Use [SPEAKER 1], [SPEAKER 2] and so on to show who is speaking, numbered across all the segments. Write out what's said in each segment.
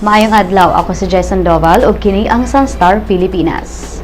[SPEAKER 1] Maayong adlaw, ako si Jason Doval ug kini ang Sunstar Pilipinas.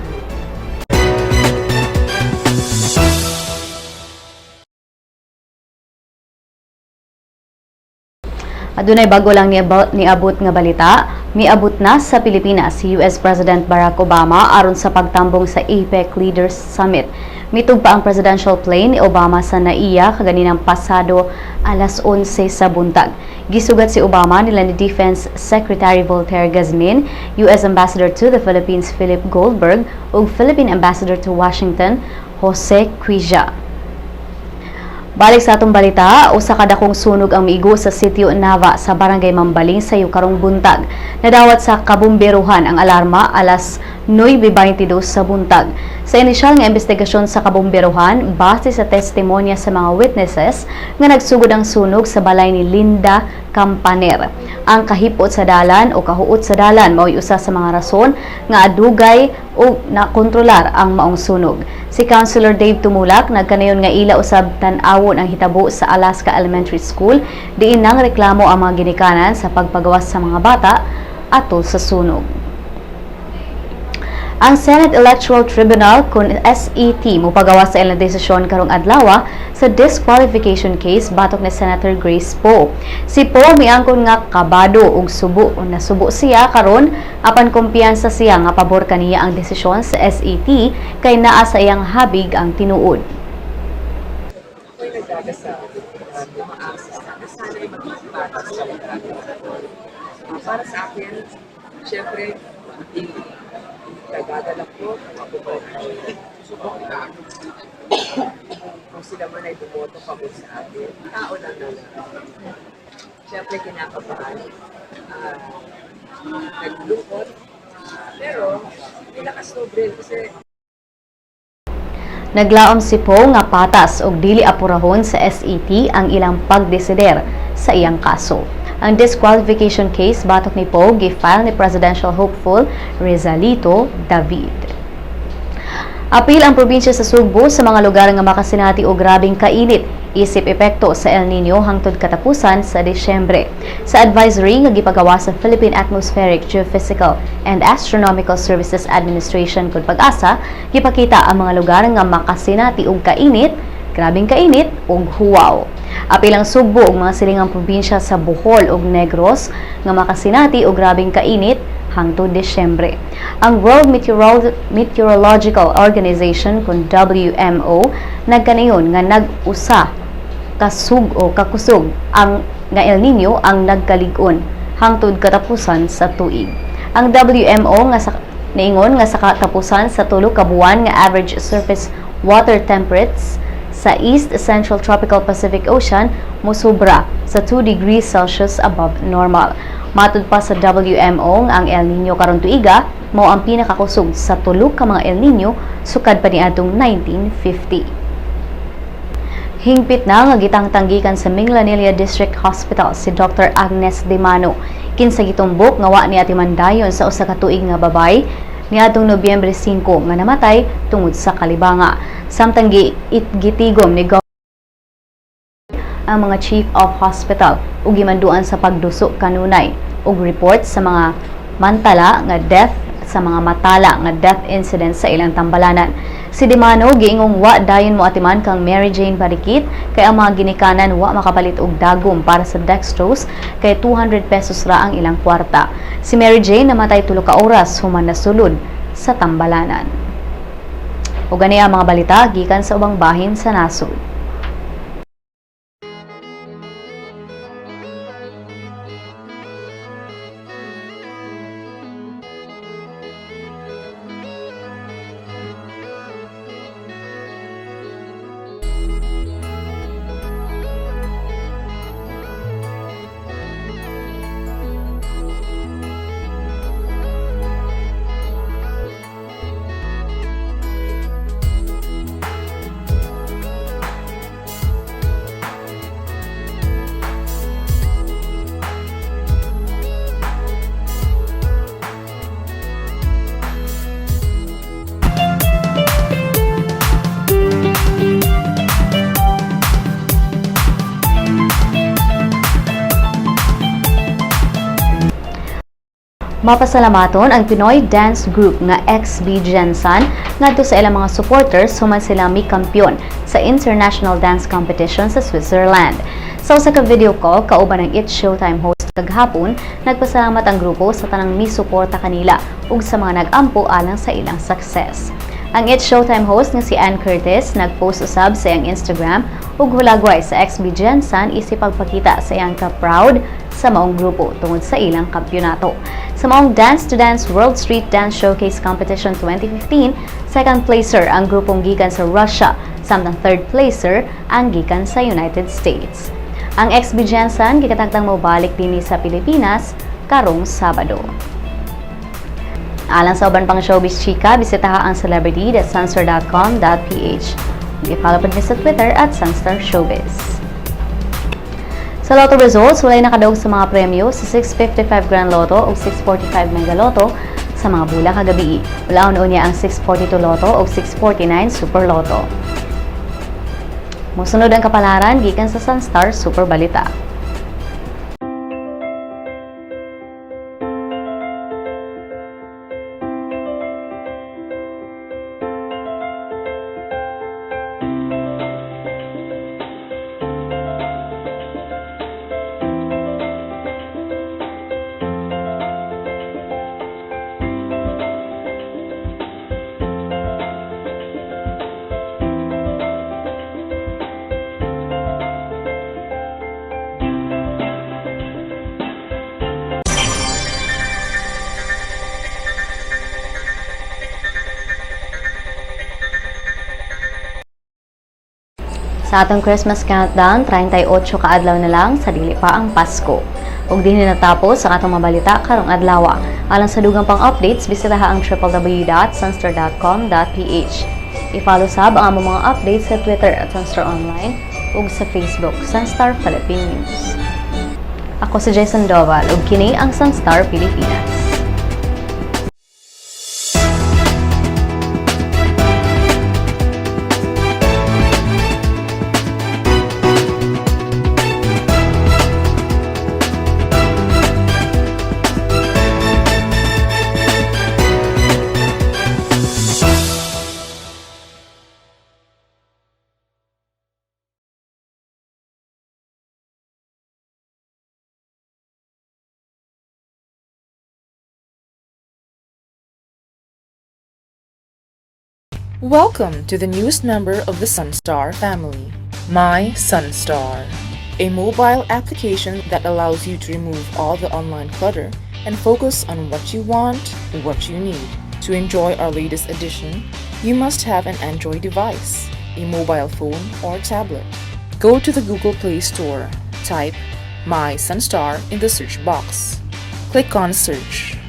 [SPEAKER 1] Adunay bago lang niabot nga balita, miabot na sa Pilipinas si US President Barack Obama aron sa pagtambong sa APEC Leaders Summit. Mitugpa ang presidential plane ni Obama sa NAIA kaganinang pasado alas 11 sa buntag. Gisugat si Obama nila ni Defense Secretary Voltaire Gazmin, US Ambassador to the Philippines Philip Goldberg ug Philippine Ambassador to Washington Jose Cuisia. Balik sa atong balita, usa ka dakong sunog ang miigo sa Sitio Nava sa Barangay Mambaling sa karong buntag. Nadawat sa kabomberuhan ang alarma alas 9:22 sa buntag. Sa inisyal nga investigasyon sa kabomberuhan, base sa testimonya sa mga witnesses nga nagsugod ang sunog sa balay ni Linda Campaner. Ang kahipot sa dalan o kahuot sa dalan mao'y usa sa mga rason nga adugay o nakontrolar ang maong sunog. Si Councilor Dave Tumulak nagkanayon nga ila usab tan-awon ang hitabo sa Alaska Elementary School, diin nang reklamo ang mga ginikanan sa pagpagawas sa mga bata atol sa sunog. Ang Senate Electoral Tribunal kun SET mopagawas sa ilang desisyon karong adlaw sa disqualification case batok ni Senator Grace Poe. Si Poe miangkon nga kabado ug subo o nasubo siya karon, apan kumpiyansa siya nga pabor kaniya ang desisyon sa SET kay naa sa iyang habig ang tinuod.
[SPEAKER 2] Ako'y nagdadasal at umaasa na sana'y maging patas sa lahat. Para sa akin, siyempre, ikagagalak ko kung ako man ay susuporta. Kung sila man ay bumoto pabor sa akin, tao lang naman. Siyempre, kinakabahan, naglungkot, pero may lakas loob rin kasi
[SPEAKER 1] Naglaom si Poe nga patas og dili apurahon sa SET ang ilang pagdesider sa iyang kaso. Ang disqualification case batok ni Poe gi-file ni presidential hopeful Rizalito David. Apil ang probinsya sa Sugbo sa mga lugar nga makasinati og grabeng kainit isip epekto sa El Nino hangtod katapusan sa Disyembre. Sa advisory nga gipagawa sa Philippine Atmospheric, Geophysical and Astronomical Services Administration kun PAGASA, gipakita ang mga lugar nga makasinati og kainit, grabeng kainit ug huwaw. Apil ang Sugbo ug mga silingang probinsya sa Bohol ug Negros nga makasinati og grabeng kainit hangtod Disyembre. Ang World Meteorological Organization kun WMO nagkanayon nga nag-usa kasug o kakusog ang nga El Nino ang nagkalig-on hangtod katapusan sa tuig. Ang WMO nga sa niingon nga sa katapusan sa 3 ka buwan nga average surface water temperatures sa East Central Tropical Pacific Ocean mosobra sa 2 degrees Celsius above normal. Matud pa sa WMO nga ang El Nino karon tuiga mao ang pinakakusog sa tulo ka mga El Nino sukad pa niadtong 1950. Hingpit na nga gitangtang gikan sa Minglanilla District Hospital si Dr. Agnes Demano kinsa gitumbok nga wa niatiman dayon sa usa ka tuig nga babay niadtong Nobyembre 5 nga namatay tungod sa kalibanga. Samtang gitigom ni ang mga chief of hospital ug gimanduan sa pagduso kanunay ug report sa mga mantala nga death sa mga matala nga death incident sa ilang tambalanan. Si Dimano giingong wa dayon moatiman kang Mary Jane Barikit kay ang mga ginikanan wa makapalit og dagom para sa dextrose kay 200 pesos ra ang ilang kwarta. Si Mary Jane namatay 3 ka oras human nasulod sa tambalanan. Ug gani ang mga balita gikan sa ubang bahin sa nasod. Mapasalamaton ang Pinoy dance group nga XB GenSan ngadto sa ilang mga supporters human sila mikampiyon sa International Dance Competition sa Switzerland. Sa usa ka video call kauban ang It's Showtime host kaghapon, nagpasalamat ang grupo sa tanang misuporta kanila ug sa mga nag-ampo alang sa ilang success. Ang It's Showtime host nga si Ann Curtis nagpost usab sa iyang Instagram ug hulagway sa XB GenSan isip pagpakita sa iyang ka-proud sa maong grupo tungod sa ilang kampyonato. Sa maong Dance to Dance World Street Dance Showcase Competition 2015, second placer ang grupong gikan sa Russia, samtang third placer ang gikan sa United States. Ang XB GenSan gikatagtang mobalik dinhi sa Pilipinas karong Sabado. Alang sa uban pang showbiz chika, bisitaha ang celebrity.sunstar.com.ph. I-follow pod mi sa Twitter @SunstarShowbiz. Sa Lotto results, walay nakadaog sa mga premyo sa 655 Grand Lotto o 645 Mega Lotto sa mga bula kagabi. Wala niya ang 642 Lotto o 649 Super Lotto. Mosunod ang kapalaran gikan sa Sunstar Super Balita. Sa atong Christmas countdown, 38 ka adlaw na lang sa dili pa ang Pasko. Ug dinhi natapos ang atong mabalita karong adlaw. Alang sa dugang pang updates, bisitaha ang www.sunstar.com.ph. I-follow sab ang among mga updates sa Twitter @SunstarOnline ug sa Facebook, Sunstar Philippine News. Ako si Jason Doval ug kini ang Sunstar Pilipinas.
[SPEAKER 3] Welcome to the newest member of the Sunstar family, My Sunstar, a mobile application that allows you to remove all the online clutter and focus on what you want, what you need. To enjoy our latest edition, you must have an Android device, a mobile phone or tablet. Go to the Google Play Store, type My Sunstar in the search box. Click on Search.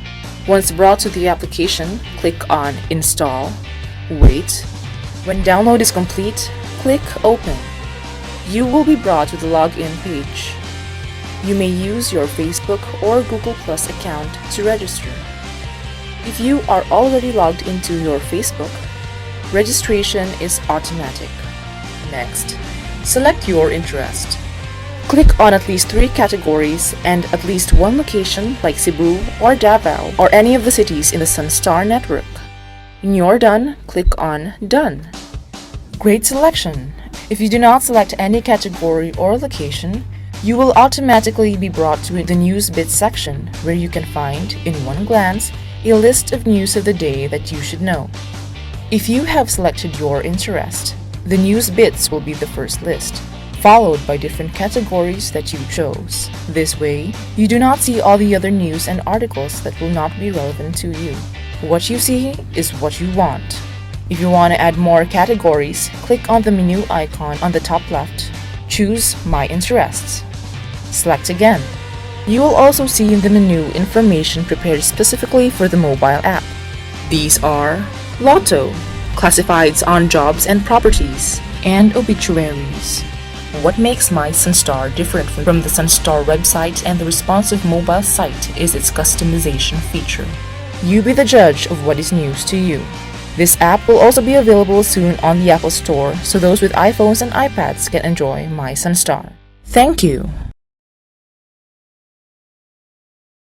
[SPEAKER 3] Once brought to the application, click on Install. Wait. When download is complete, click Open. You will be brought to the login page. You may use your Facebook or Google Plus account to register. If you are already logged into your Facebook, registration is automatic. Next, select your interest. Click on at least three categories and at least one location like Cebu or Davao or any of the cities in the Sunstar network. When you're done, click on Done. Great selection! If you do not select any category or location, you will automatically be brought to the News Bits section where you can find, in one glance, a list of news of the day that you should know. If you have selected your interest, the News Bits will be the first list, followed by different categories that you chose. This way, you do not see all the other news and articles that will not be relevant to you. What you see is what you want. If you want to add more categories, click on the menu icon on the top left. Choose My Interests. Select again. You will also see in the menu information prepared specifically for the mobile app. These are Lotto, classifieds on jobs and properties, and obituaries. What makes My Sunstar different from the Sunstar website and the responsive mobile site is its customization feature. You be the judge of what is news to you. This app will also be available soon on the Apple Store so those with iPhones and iPads can enjoy My Sunstar. Thank you.